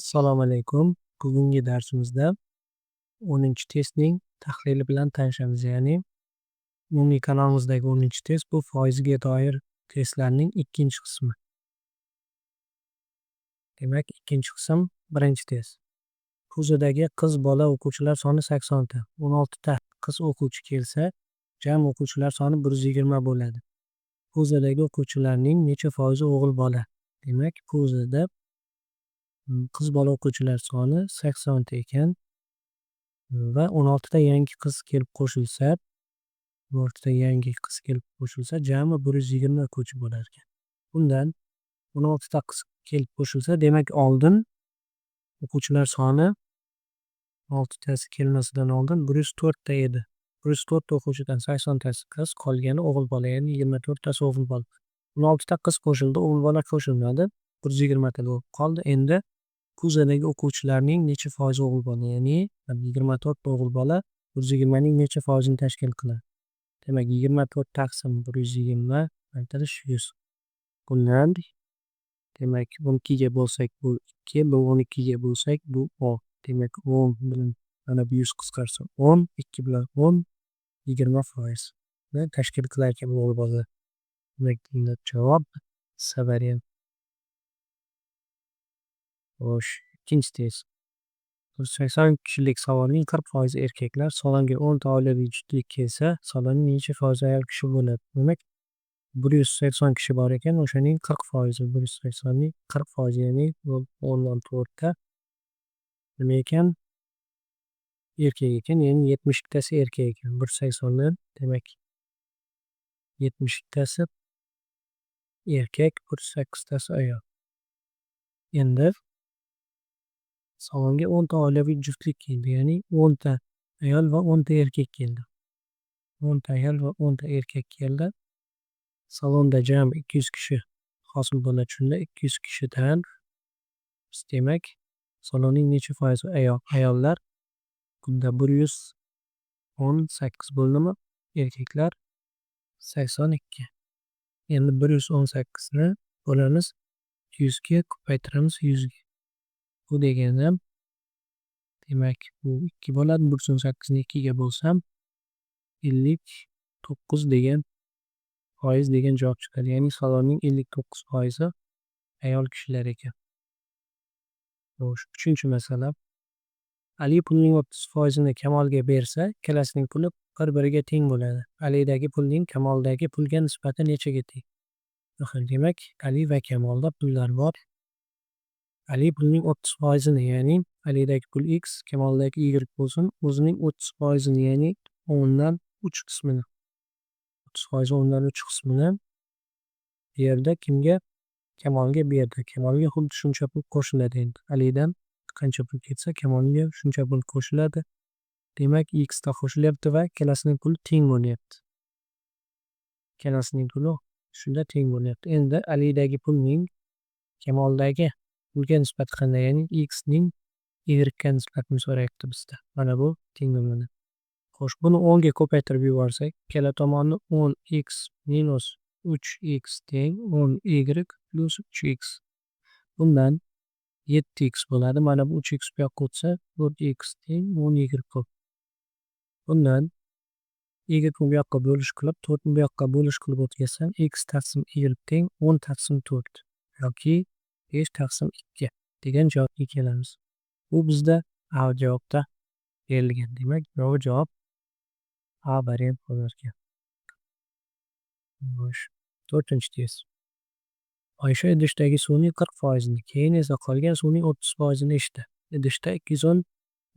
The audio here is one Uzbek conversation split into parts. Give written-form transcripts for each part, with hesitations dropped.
Assalomu alaykum. Bugungi darsimizda 10-testning tahlili bilan tanishamiz. Ya'ni umumiy kanalimizdagi 10-test bu foizga doir testlarning ikkinchi qismi. Demak, ikkinchi qism birinchi test. Puzadagi qiz bola o'quvchilar soni 80 ta. 16 ta qiz o'quvchi kelsa, jami o'quvchilar soni 120 bo'ladi. Puzadagi o'quvchilarning necha foizi o'g'il bola? Demak, puzada qiz bola o'quvchilar soni 80 ta ekan va 16 ta yangi qiz kelib qo'shilsa, 16 ta yangi qiz kelib qo'shilsa, jami 120 o'quvchi bo'lar ekan. Bundan 16 ta qiz kelib qo'shilsa, demak, oldin o'quvchilar soni 16 tasi kelmasidan oldin 104 ta edi. 104 ta o'quvchidan 80 tasi qiz, qolgani o'g'il bola, ya'ni 24 tasi o'g'il bola. 16 ta qiz qo'shildi, o'g'il bola qo'shilmadi. 120 ta bo'lib qoldi. Endi Puzadagi o'quvchilarning necha foizi o'g'il bola, ya'ni 24 ta o'g'il bola 120 ning necha foizini tashkil qiladi? Demak, 24 taqsim 120 aytilish 100. Bundan demak 12 ga bo'lsak bu 2, bu 12 ga bo'lsak bu 10. Demak, 10 bilan mana bu 100 qisqarsa 10, 2 bilan 10, 20% tashkil qilar ekan o'g'il bolalar. Demak, bunda javob C variant. Xo'sh, ikkinchi test. 180 kishilik salonning 40% erkaklar, salonga 10 ta oilaviy juftlik kelsa, salonning necha foizi ayol kishi bo'ladi? Demak, 180 kishi bor ekan, o'shaning 40%, 180 ning 40%, ya'ni 10,4 ta nima ekan? Erkak ekan, ya'ni 72 tasi erkak ekan. 180 dan demak 72 tasi erkak, 108 tasi ayol. Endi salonga 10 ta oilaviy juftlik keldi, ya'ni 10 ta ayol va 10 ta erkak keldi. 10 ta ayol va 10 ta erkak keldi. Salonda jami 200 kishi hosil bo'ladi. Shunda 200 kishidan demak, salonning necha foizi ayol? Ayollar bunda 118 bo'ldimi? Erkaklar 82. Endi 118 ni bo'lamiz 200 ga, ko'paytiramiz 100 ga. Bu degani demak, bu 2 bo'ladi. 118 ni 2 ga bo'lsam 59 degan foiz degan javob chiqadi. Ya'ni salonning 59% ayol kishilar ekan. Xo'sh, uchinchi masala. Ali pulning 30%ni Kamolga bersa, ikkalasining puli bir-biriga teng bo'ladi. Alidagi pulning Kamoldagi pulga nisbati nechaga teng? Demak, Ali va Kamolda pullar bor. Ali pulning 30%ni, ya'ni Alidagi pul x, Kamoldagi y bo'lsin, o'zining 30%ni, ya'ni 10dan 3 qismini. 30% 10dan 3 qismini bu yerda kimga? Kamolga berdi. Kamolga xuddi shuncha pul qo'shiladi endi. Alidan qancha pul ketsa, Kamolga shuncha pul qo'shiladi. Demak, x ta qo'shilyapti va ikkalasining puli teng bo'lyapti. Ikkalasining puli shunda teng bo'lyapti. Endi Alidagi pulning Kamoldagi pulga nisbati qanday? Ya'ni x ning y ga nisbatini so'rayapti bizda. Mana bu tenglamada. Xo'sh, buni 10 ga ko'paytirib yuborsak, ikkala tomonni 10x minus 3x teng 10y plus 3x. Bundan 7x bo'ladi. Mana bu 3x bu yoqqa o'tsa, 4x teng 10y bo'ladi. Bundan y ni bu yoqqa bo'lish qilib, 4 ni bu yoqqa bo'lish qilib o'tkazsam, x taqsim y teng 10 taqsim 4 yoki 5 taqsim 2 degan javobga kelamiz. Bu bizda A javobda berilgan. Demak, to'g'ri javob A variant bo'lar ekan. Xo'sh, to'rtinchi test. Oysha idishdagi suvning 40%ni, keyin esa qolgan suvning 30%ni ichdi. Idishda 210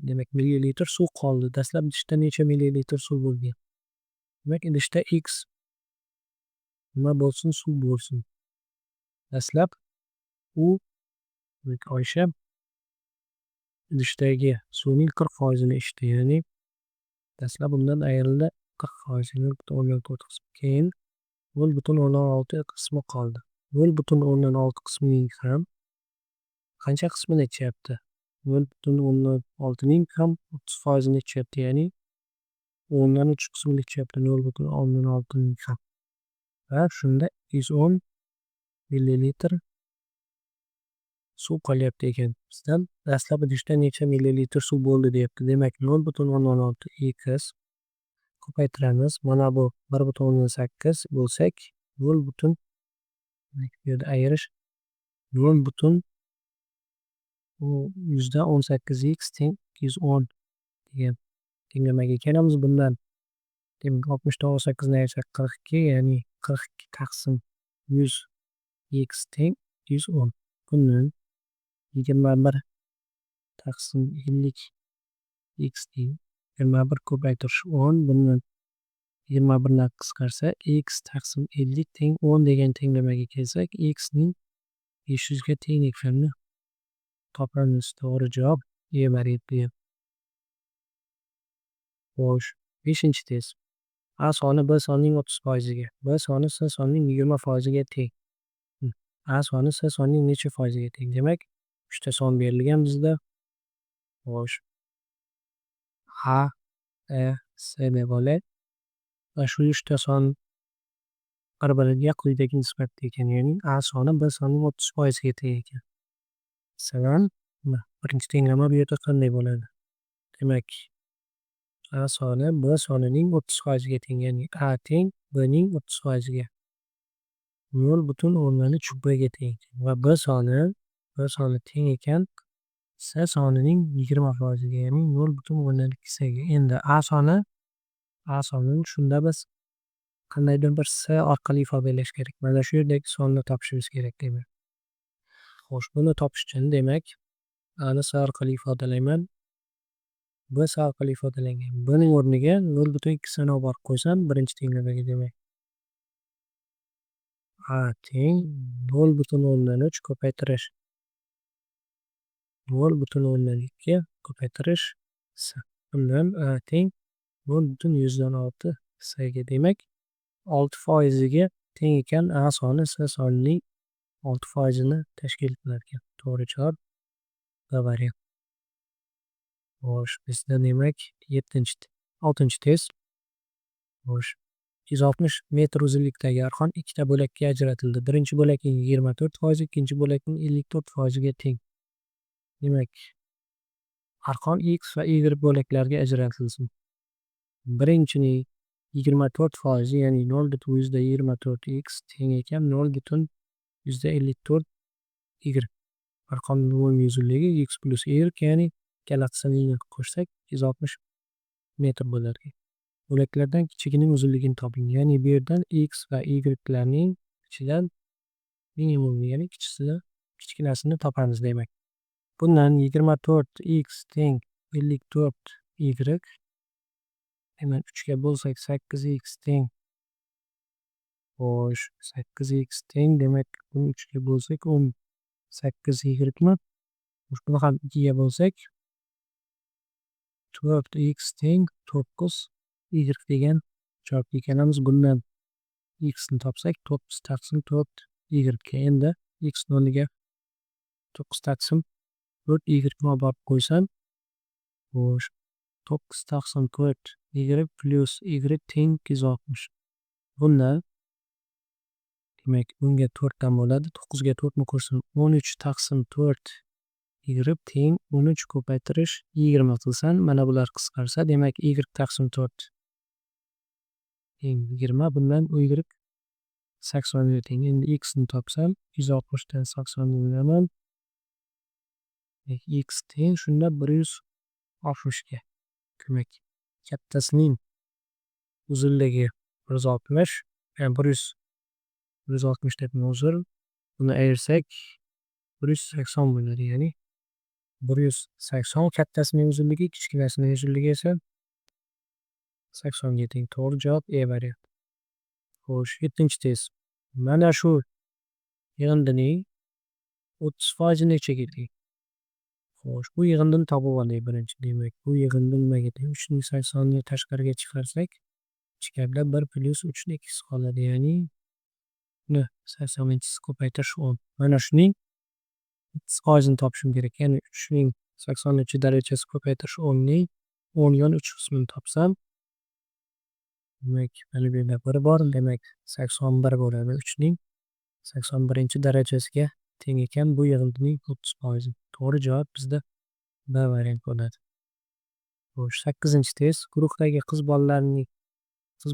demak millilitr suv qoldi. Dastlab idishda necha millilitr suv bo'lgan? Demak, idishda x nima bo'lsin, suv bo'lsin. Dastlab u, demak, Oysha idishdagi suvning 40%ni ichdi, ya'ni dastlab undan ayrildi 40%, 0,4 qismi. Keyin 0,6 qismi qoldi. 0,6 qismining ham qancha qismini ichyapti? 0,6 ning ham 30%ni ichyapti, ya'ni 3/10 qismini ichyapti 0,6 ning ham. Va shunda 210 millilitr Suv qolyapti ekan. Bizdan dastlab idishda necha millilitr suv bo'ldi deyapti. Demak, 0,6 x ko'paytiramiz. Mana bu 1,8 bo'lsak, 0, bu yerda ayirish 0,18 x teng 210 degan tenglamaga kelamiz. Bundan demak 60 dan 18 ni ayirsak 42, ya'ni 42 taqsim 100 x teng 210. Bundan 21 taqsim 50 x teng 21 ko'paytirish 10. Bundan 21 dan qisqarsa x taqsim 50 teng 10 degan tenglamaga kelsak, x ning 500 ga teng ekanini topamiz. To'g'ri javob E varianti. Xo'sh, 5-test. A soni B sonining 30%ga, B soni C sonining 20%ga teng. A soni C sonining necha foiziga teng? Demak, 3 ta son berilgan bizda. Xo'sh. A, B, C deb olay. Va shu 3 ta son bir-biriga quyidagi nisbatda ekan, ya'ni A soni B sonining 30%ga teng ekan. Masalan, birinchi tenglama bu yerda qanday bo'ladi? Demak, A soni B sonining 30%ga teng, ya'ni A teng B ning 30%ga. 0,3 B ga teng va B soni teng ekan C sonining 20%ga, ya'ni 0,2 C ga. Endi A sonini shunda biz qandaydir bir C orqali ifodalash kerak. Mana shu yerdagi sonni topishimiz kerak demak. Xo'sh, buni topish uchun demak A ni C orqali ifodalayman. B C orqali ifodalangan. B ning o'rniga 0,2 C ni olib borib qo'ysam birinchi tenglamaga demak. A teng 0,3 ko'paytirish 0,2 ko'paytirish C. Bundan A teng 0,6 C ga. Demak, 6%ga teng ekan A soni C sonining 6%ni tashkil qilar ekan. To'g'ri javob B variant. Xo'sh, bizda demak 6-test. Xo'sh, 260 metr uzunlikdagi arqon ikkita bo'lakka ajratildi. Birinchi bo'lakning 24%, ikkinchi bo'lakning 54%ga teng. Demak, arqon x va y bo'laklarga ajratilsin. Birinchining 24%, ya'ni 0,24 x teng ekan 0,54 y. Arqonning umumiy uzunligi x plus y, ya'ni ikkala qismini qo'shsak 260 metr bo'lar ekan. Bo'laklardan kichigining uzunligini toping. Ya'ni bu yerdan x va y larning ichidan minimum, ya'ni kichkinasini topamiz demak. Bundan 24 x teng 54 y. Demak, 3 ga bo'lsak 8 x teng. Xo'sh, 8 x teng, demak, buni 3 ga bo'lsak 18 y mi? Buni ham 2 ga bo'lsak 4 x teng 9 y degan javobga kelamiz. Bundan x ni topsak 9 taqsim 4 y ga. Endi x o'rniga 9 taqsim 4 y ni olib borib qo'ysam, xo'sh, 9 taqsim 4 y plyus y teng 260. Bundan demak, bunga 4 dan bo'ladi. 9 ga 4 ni qo'shsam 13 taqsim 4 y teng 13 ko'paytirish 20 qilsam, mana bular qisqarsa, demak y taqsim 4 teng 20. Bundan y 80 ga teng. Endi x ni topsam 260 dan 80 ni bo'laman. X teng shunda 160 ga. Demak, kattasining uzunligi 160, ya'ni 160 deb uzr. Buni ayirsak 180 bo'ladi, ya'ni 180 kattasining uzunligi, kichkinasining uzunligi esa 80 ga teng. To'g'ri javob E varianti. Xo'sh, 7-test. Mana shu yig'indining 30% nechaga teng? Xo'sh, bu yig'indini topib olaylik birinchi. Demak, bu yig'indi nimaga teng? 3 ning 80ni tashqariga chiqarsak, ichkarida 1 plyus 3 ning 2 qoladi, ya'ni uni 80-chisi ko'paytirish 10. Mana shuning 30%ni topishim kerak. Ya'ni 3 ning 80 darajasi ko'paytirish 10 ning 10 yon 3 qismini topsam, demak, mana bu yerda 1 bor, demak 81 bo'ladi. 3 ning 81 darajasiga teng ekan bu yig'indining 30%. To'g'ri javob bizda B variant bo'ladi. Xo'sh, 8-test. Guruhdagi qiz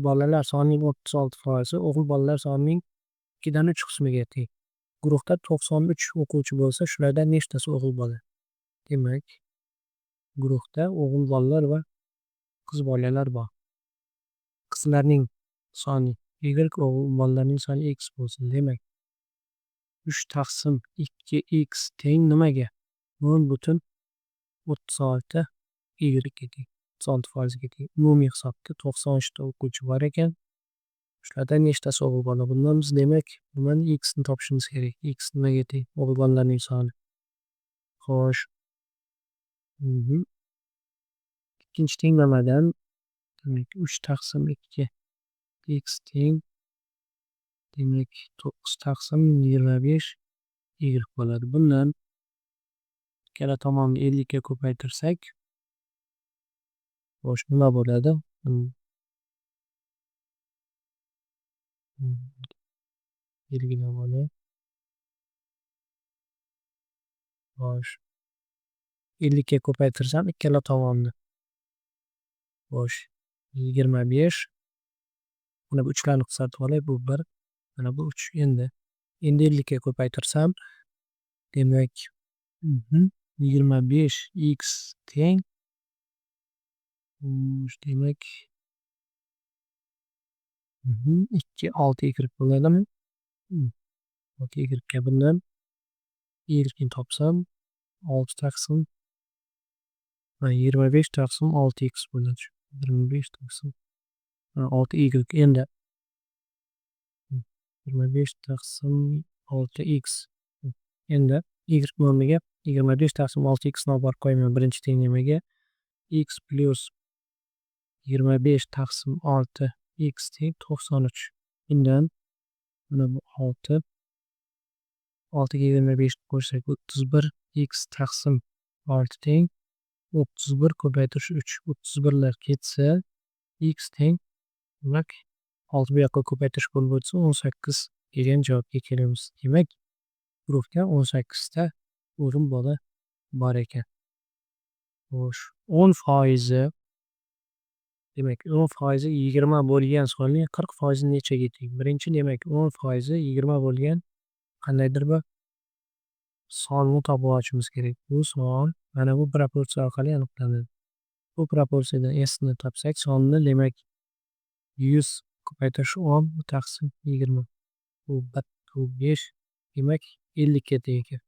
bolalar sonining 36% o'g'il bolalar sonining 2dan 3 qismiga teng. Guruhda 93 o'quvchi bo'lsa, shulardan nechtasi o'g'il bola? Demak, guruhda o'g'il bolalar va qiz bolalar bor. Qizlarning soni y, o'g'il bolalarning soni x bo'lsin. Demak, 3 taqsim 2x teng nimaga? 10,36 y ga teng. 36%ga teng. Umumiy hisobda 93 ta o'quvchi bor ekan. Shulardan nechtasi o'g'il bola? Bundan biz demak, nimani x ni topishimiz kerak. X nimaga teng? O'g'il bolalarning soni. Xo'sh. Ikkinchi tenglamadan demak 3 taqsim 2 x teng demak 9 taqsim 25 y bo'ladi. Bundan ikkala tomonni 50 ga ko'paytirsak, xo'sh, nima bo'ladi? Belgilab olay. Xo'sh. 50 ga ko'paytirsam ikkala tomonni. Xo'sh, 25. Mana bu 3larni qisqartirib olay, bu 1, mana bu 3. Endi 50 ga ko'paytirsam, demak, 25 x teng, demak, 2 6 y bo'ladimi? 6 y ga bundan y ni topsam, 6 taqsim 25 taqsim 6 x bo'ladi. 25 taqsim 6 y. Endi 25 taqsim 6 x. Endi y o'rniga 25 taqsim 6 x ni olib borib qo'yaman birinchi tenglamaga. X plyus 25 taqsim 6 x teng 93. Bundan mana bu 6. 6 ga 25 ni qo'shsak 31 x taqsim 6 teng 31 ko'paytirish 3. 31lar ketsa x teng, demak 6 bu yoqqa ko'paytirish bo'lib o'tsa 18 degan javobga kelamiz. Demak, guruhda 18 ta o'g'il bola bor ekan. Xo'sh, 10%, demak 10% 20 bo'lgan sonning 40% nechaga teng? Birinchi, demak 10% 20 bo'lgan qandaydir bir sonni topib olishimiz kerak. Bu son mana bu proporsiya orqali aniqlanadi. Bu proporsiyadan s ni topsak, sonni demak 100 ko'paytirish 10 taqsim 20. Bu 1, bu 5, demak 50 ga teng ekan.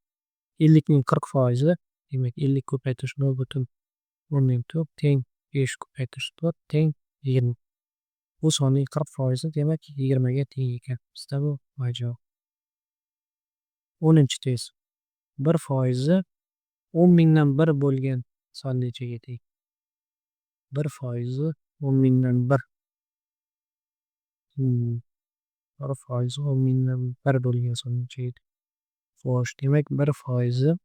50 ning 40%, demak 50 ko'paytirish 0,4 teng 5 ko'paytirish 4 teng 20. Bu sonning 40% demak 20 ga teng ekan. Bizda bu javob. 10-test. 1% 10 mingdan 1 bo'lgan son nechaga teng? 1% 10 mingdan 1. 1% 10 mingdan 1 bo'lgan son nechaga teng? Xo'sh, demak 1%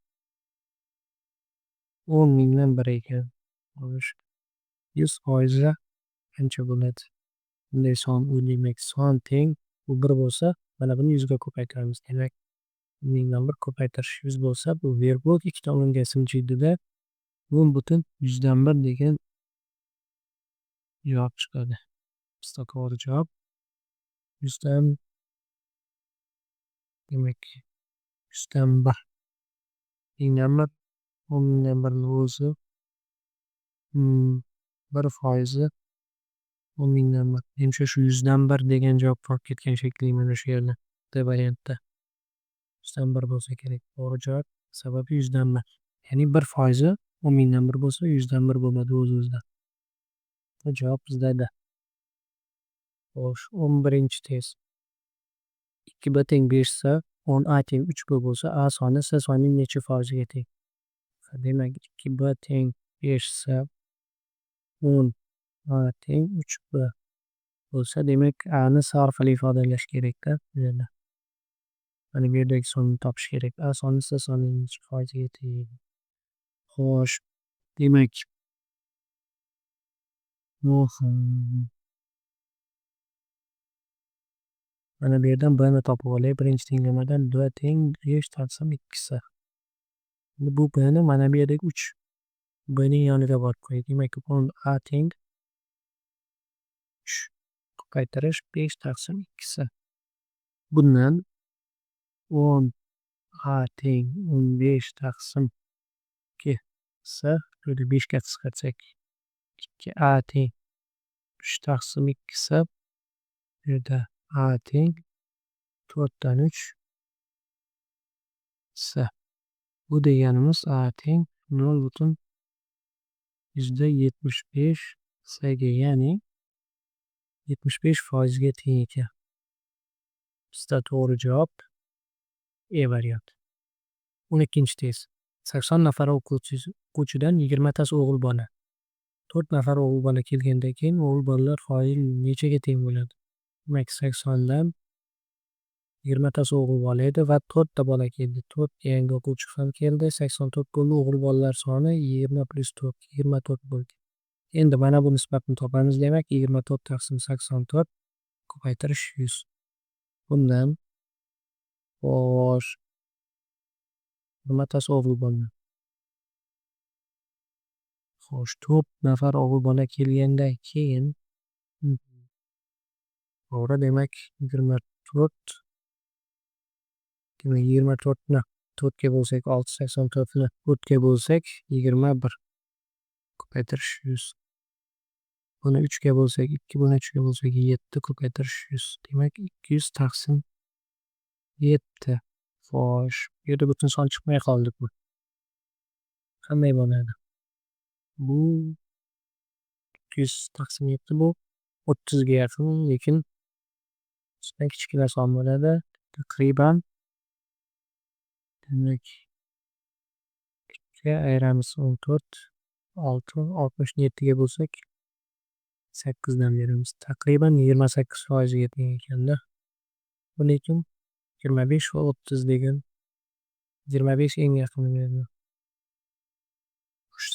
10 mingdan 1 ekan. Xo'sh, 100% qancha bo'ladi? Bunday son, demak son teng bu 1 bo'lsa, mana buni 100 ga ko'paytiramiz. Demak, mingdan 1 ko'paytirish 100 bo'lsa, bu vergul ikki tomonga simchiydida 10,1 degan javob chiqadi. Bizda to'g'ri javob 100dan, demak 100dan 1. Mingdan 1, 10 mingdan 1ni o'zi 1% 10 mingdan 1. Menimcha shu 100dan 1 degan javob qolib ketgan shekilli mana shu yerda D variantda. 100dan 1 bo'lsa kerak. To'g'ri javob, sababi 100dan 1. Ya'ni 1% 10 mingdan 1 bo'lsa 100dan 1 bo'ladi o'z-o'zidan. Javob bizda D. Xo'sh, 11-test. 2b teng 5 esa, 10a teng 3b bo'lsa, a soni c sonining necha foiziga teng? Demak, 2b teng 5 esa, 10a teng 3b bo'lsa, demak a ni c orqali ifodalash kerakda bu yerda. Mana bu yerdagi sonni topish kerak. A soni c sonining necha foiziga teng? Xo'sh, demak Mana bu yerdan b ni topib olay. Birinchi tenglamadan b teng 5 taqsim 2 s. Endi bu b ni mana bu yerdagi 3 b ning yoniga borib qo'yay. Demak, 10 a teng 3 ko'paytirish 5 taqsim 2 s. Bundan 10 a teng 15 taqsim 2 s. Şöyle 5 ga qisqartsak 2 a teng 3 taqsim 2 s. Bu yerda a teng 4 dan 3 s. Bu deganimiz a teng 0,75 s ga, ya'ni 75% ga teng ekan. Bizda to'g'ri javob E varianti. 12-test. 80 nafar o'quvchidan 20 tasi o'g'il bola. 4 nafar o'g'il bola kelgandan keyin o'g'il bolalar foizi nechaga teng bo'ladi? Demak, 80 dan 20 tasi o'g'il bola edi va 4 ta bola keldi. 4 yangi o'quvchi ham keldi. 84 bo'ldi. O'g'il bolalar soni 20 plyus 4, 24 bo'ldi. Endi mana bu nisbatni topamiz. Demak, 24 taqsim 84 ko'paytirish 100. Bundan xo'sh, 20 tasi o'g'il bola. Xo'sh, 4 nafar o'g'il bola kelgandan keyin to'g'ri, demak 24, demak 24 ni 4 ga bo'lsak 6, 84 ni 4 ga bo'lsak 21 ko'paytirish 100. Buni 3 ga bo'lsak 2, buni 3 ga bo'lsak 7 ko'paytirish 100. Demak, 200 taqsim 7. Xo'sh, bu yerda butun son chiqmay qoldi bu. Qanday bo'ladi? Bu 200 taqsim 7 bu 30 ga yaqin, lekin undan kichkina son bo'ladi. Taqriban, demak, 2 ga ayiramiz 14, 6, 67 ga bo'lsak 8 dan beramiz. Taqriban 28% ga teng ekanda. Bu lekin 25 va 30 degan 25 eng yaqini beradi.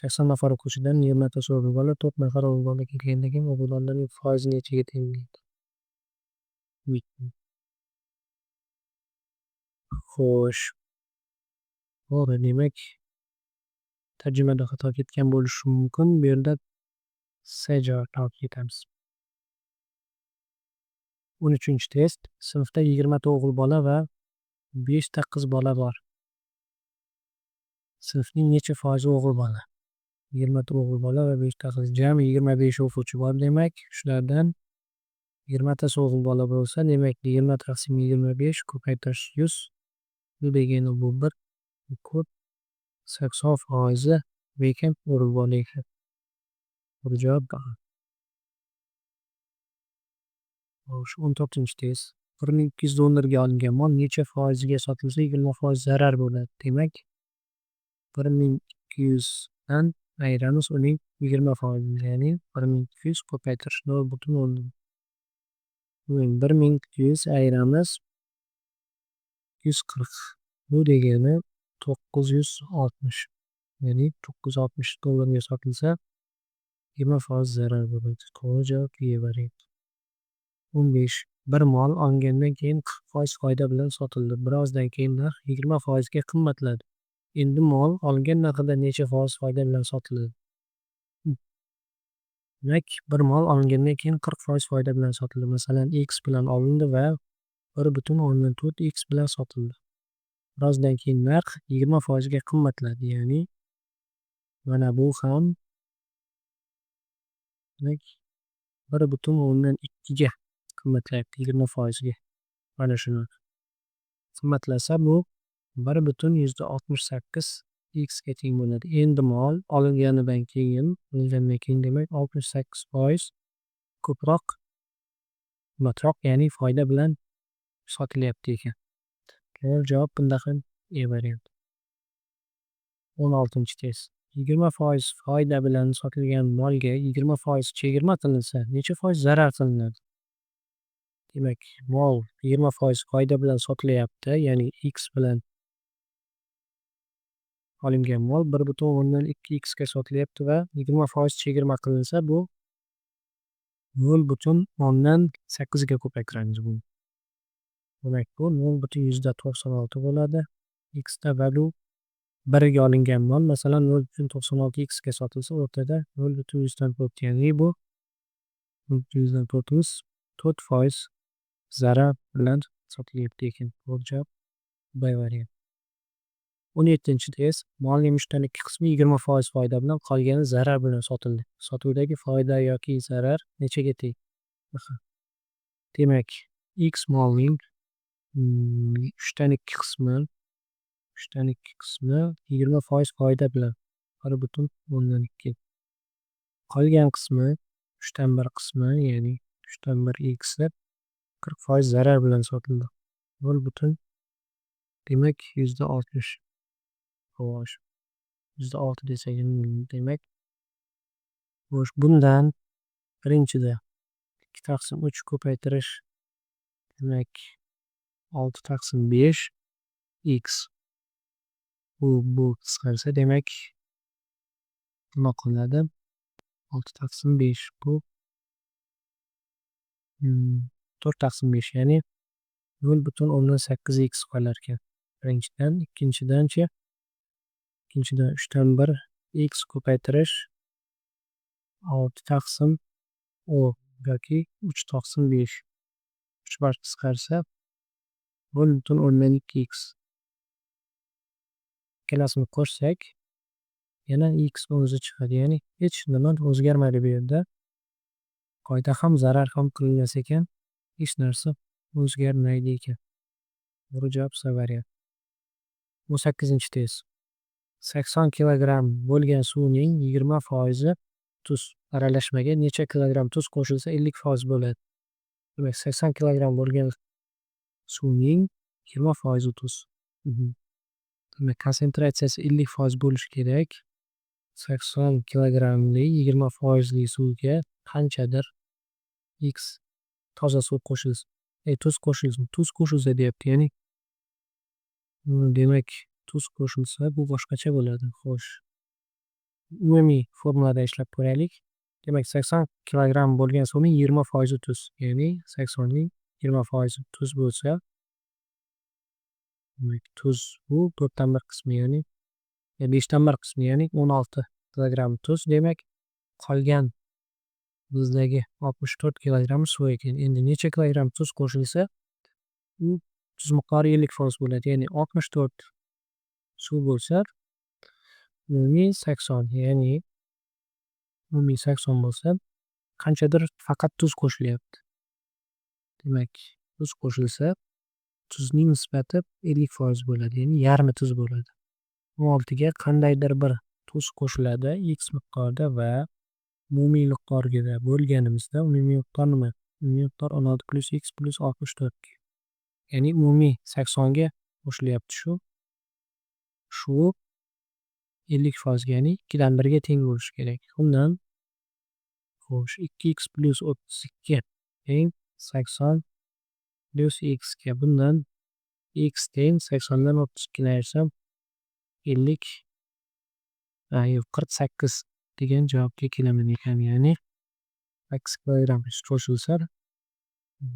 80 nafar o'quvchidan 20 tasi o'g'il bola, 4 nafar o'g'il bola kelgandan keyin o'g'il bolalarning foizi nechaga teng deydi. Xo'sh. To'g'ri, demak, tarjimada xato ketgan bo'lishi mumkin. Bu yerda S javobni olib ketamiz. 13-test. Sinfda 20 ta o'g'il bola va 5 ta qiz bola bor. Sinfning necha foizi o'g'il bola? 20 ta o'g'il bola va 5 ta qiz. Jami 25 o'quvchi bor demak. Shulardan 20 tasi o'g'il bola bo'lsa, demak 20 taqsim 25 ko'paytirish 100. Bu degani bu 1, bu ko'p. 80% lekin o'g'il bola ekan. To'g'ri javob A. Xo'sh, 14-test. 1200 dollarga olingan mol necha foizga sotilsa 20% zarar bo'ladi? Demak, 1200 dan ayiramiz uning 20%, ya'ni 1200 ko'paytirish 0,10. 1200 ayiramiz 240. Bu degani 960. Ya'ni 960 dollarga sotilsa 20% zarar bo'ladi. To'g'ri javob E varianti. 15. Bir mol olingandan keyin 40% foyda bilan sotildi. Birozdan keyin narx 20% ga qimmatladi. Endi mol olingan narxidan necha foiz foyda bilan sotiladi? Demak, bir mol olingandan keyin 40% foyda bilan sotildi. Masalan, x bilan olindi va 1,4 x bilan sotildi. Birozdan keyin narx 20% ga qimmatladi. Ya'ni mana bu ham demak 1,2 ga qimmatlayapti, 20% ga. Mana shuni qimmatlasa bu 1,68 x ga teng bo'ladi. Endi mol olinganidan keyin, olingandan keyin demak 68% ko'proq qimmatroq, ya'ni foyda bilan sotilyapti ekan. To'g'ri javob bunda ham E varianti. 16-test. 20% foyda bilan sotilgan molga 20% chegirma qilinsa, necha foiz zarar qilinadi? Demak, mol 20% foyda bilan sotilyapti, ya'ni x bilan olingan mol 1,2 x ga sotilyapti va 20% chegirma qilinsa, bu 0,8 ga ko'paytiramiz buni. Demak, bu 0,96 bo'ladi. X da va bu 1 ga olingan mol, masalan, 0,96 x ga sotilsa, o'rtada 0,04, ya'ni bu 0,04 4% zarar bilan sotilyapti ekan. To'g'ri javob B variant. 17-test. Molning uchdan ikki qismi 20% foyda bilan, qolgani zarar bilan sotildi. Sotuvdagi foyda yoki zarar nechaga teng? Demak, x molning uchdan ikki qismi 20% foyda bilan, 1,2. Qolgan qismi, uchdan bir qismi, ya'ni uchdan bir x 40% zarar bilan sotildi. Nol butun, demak, %60. Xo'sh, %6 desak, demak, xo'sh, bundan birinchida ikki taqsim uch ko'paytirish, demak, olti taqsim besh x. Bu qisqarsa, demak, nima qoladi? Olti taqsim besh, bu to'rt taqsim besh, ya'ni 0,8 x qolar ekan. Birinchidan, ikkinchidanchi? Ikkinchidan uchdan bir x ko'paytirish olti taqsim o'n yoki uch taqsim besh. Uch bor qisqarsa, 0,2 x. Ikkalasini qo'shsak, yana x o'zi chiqadi. Ya'ni hech nima o'zgarmadi bu yerda. Foyda ham, zarar ham qilinmas ekan, hech narsa o'zgarmaydi ekan. To'g'ri javob C variant. 18-test. 80 kilogramm bo'lgan suvning 20% tuz. Aralashmaga necha kilogramm tuz qo'shilsa, 50% bo'ladi? Demak, 80 kilogramm bo'lgan suvning 20% tuz. Demak, konsentratsiyasi 50% bo'lishi kerak. 80 kilogrammli 20 foizli suvga qanchadir x toza suv qo'shilsa, tuz qo'shilsin, tuz qo'shilsa deyapti, ya'ni, demak, tuz qo'shilsa, bu boshqacha bo'ladi. Xo'sh, umumiy formulada ishlab ko'raylik. Demak, 80 kilogramm bo'lgan suvning 20% tuz, ya'ni 80ning 20% tuz bo'lsa, demak, tuz bu to'rtdan bir qismi, ya'ni beshdan bir qismi, ya'ni 16 kilogramm tuz. Demak, qolgan bizdagi 64 kilogramm suv ekan. Endi necha kilogramm tuz qo'shilsa, u tuz miqdori 50% bo'ladi? Ya'ni 64 suv bo'lsa, umumiy 80, ya'ni umumiy 80 bo'lsa, qanchadir faqat tuz qo'shilyapti. Demak, tuz qo'shilsa, tuzning nisbati 50% bo'ladi, ya'ni yarmi tuz bo'ladi. 16ga qandaydir bir tuz qo'shiladi x miqdorda va umumiy miqdorga bo'lganimizda, umumiy miqdor nima? Umumiy miqdor 16 plyus x plyus 64, ya'ni umumiy 80ga qo'shilyapti shu 50%ga, ya'ni ikkidan birga teng bo'lishi kerak. Undan, xo'sh, ikki x plyus 32 teng 80 plyus xga. Bundan x teng 80dan 32ni ayirsam, 50, yo'q, 48 degan javobga kelaman ekan. Ya'ni 8 kilogramm qo'shilsa,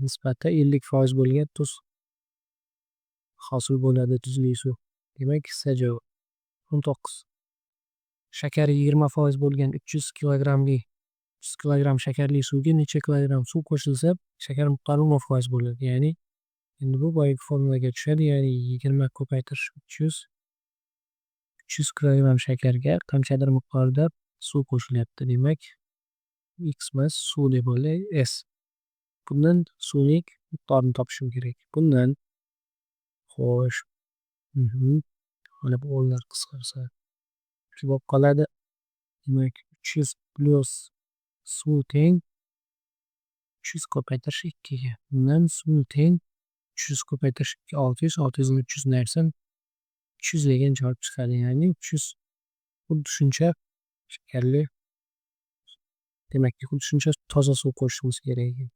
nisbati 50% bo'lgan tuz hosil bo'ladi, tuzli suv. Demak, C javob. 19. Shakari 20% bo'lgan 300 kilogramm shakarli suvga necha kilogramm suv qo'shilsa, shakar miqdori 10% bo'ladi? Ya'ni endi bu boyagi formulaga tushadi, ya'ni 20 ko'paytirish 300. 300 kilogramm shakarga qanchadir miqdorda suv qo'shilyapti. Demak, x emas, suv deb olay, s. Bundan suvning miqdorini topishim kerak. Bundan, xo'sh, mana bu o'nlar qisqarsa, shu bo'lib qoladi. Demak, 300 plyus suv teng 300 ko'paytirish ikkiga. Bundan suv teng 300 ko'paytirish ikki, 600, 600dan 300ni ayirsam, 300 degan javob chiqadi. Ya'ni 300 xuddi shuncha shakarli, demak, xuddi shuncha toza suv qo'shishimiz kerak ekan.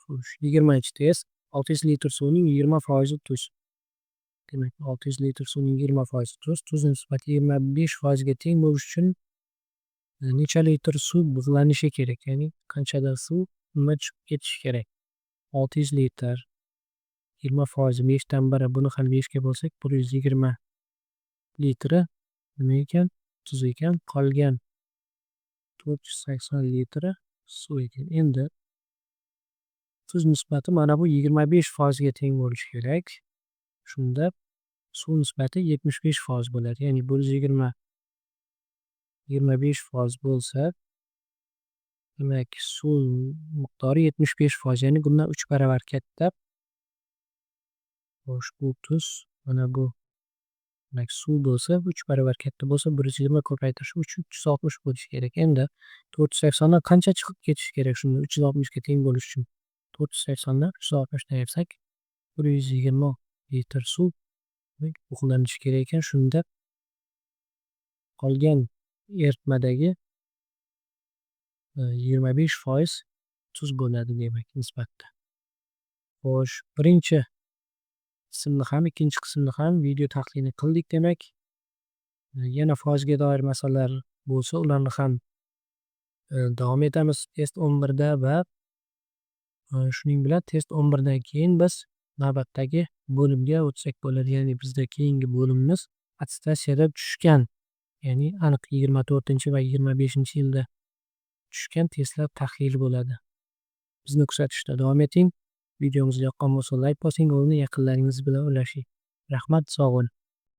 Xo'sh, 20-test. 600 litr suvning 20% tuz. Demak, 600 litr suvning 20% tuz. Tuz nisbati 25%ga teng bo'lishi uchun necha litr suv bug'lanishi kerak? Ya'ni qanchadir suv nima chiqib ketishi kerak? 600 litr 20 foizi beshdan biri, buni ham beshga bo'lsak, 120 litri nima ekan? Tuz ekan. Qolgan 480 litri suv ekan. Endi tuz nisbati mana bu 25 foizga teng bo'lishi kerak. Shunda suv nisbati 75 foiz bo'ladi. Ya'ni 120 25 foiz bo'lsa, demak, suv miqdori 75 foiz, ya'ni bundan uch baravar katta. Xo'sh, bu tuz, mana bu, demak, suv bo'lsa, uch baravar katta bo'lsa, 120 ko'paytirish uch, 360 bo'lishi kerak. Endi 480dan qancha chiqib ketishi kerak shunda 360ga teng bo'lishi uchun? 480dan 360ni ayirsak, 120 litr suv bug'lanishi kerak ekan. Shunda qolgan eritmadagi 25 foiz tuz bo'ladi, demak, nisbatda. Xo'sh, birinchi qismni ham, ikkinchi qismni ham video tahlilini qildik, demak. Yana foizga doir masalalar bo'lsa, ularni ham davom etamiz test 11da va shuning bilan test 11dan keyin biz navbatdagi bo'limga o'tsak bo'ladi. Ya'ni bizda keyingi bo'limimiz attestatsiyada tushgan, ya'ni aniq 24- va 25- yilda tushgan testlar tahlili bo'ladi. Bizni kuzatishda davom eting. Videomiz yoqqan bo'lsa, layk bosing va uni yaqinlaringiz bilan ulashing. Rahmat, sog' bo'ling.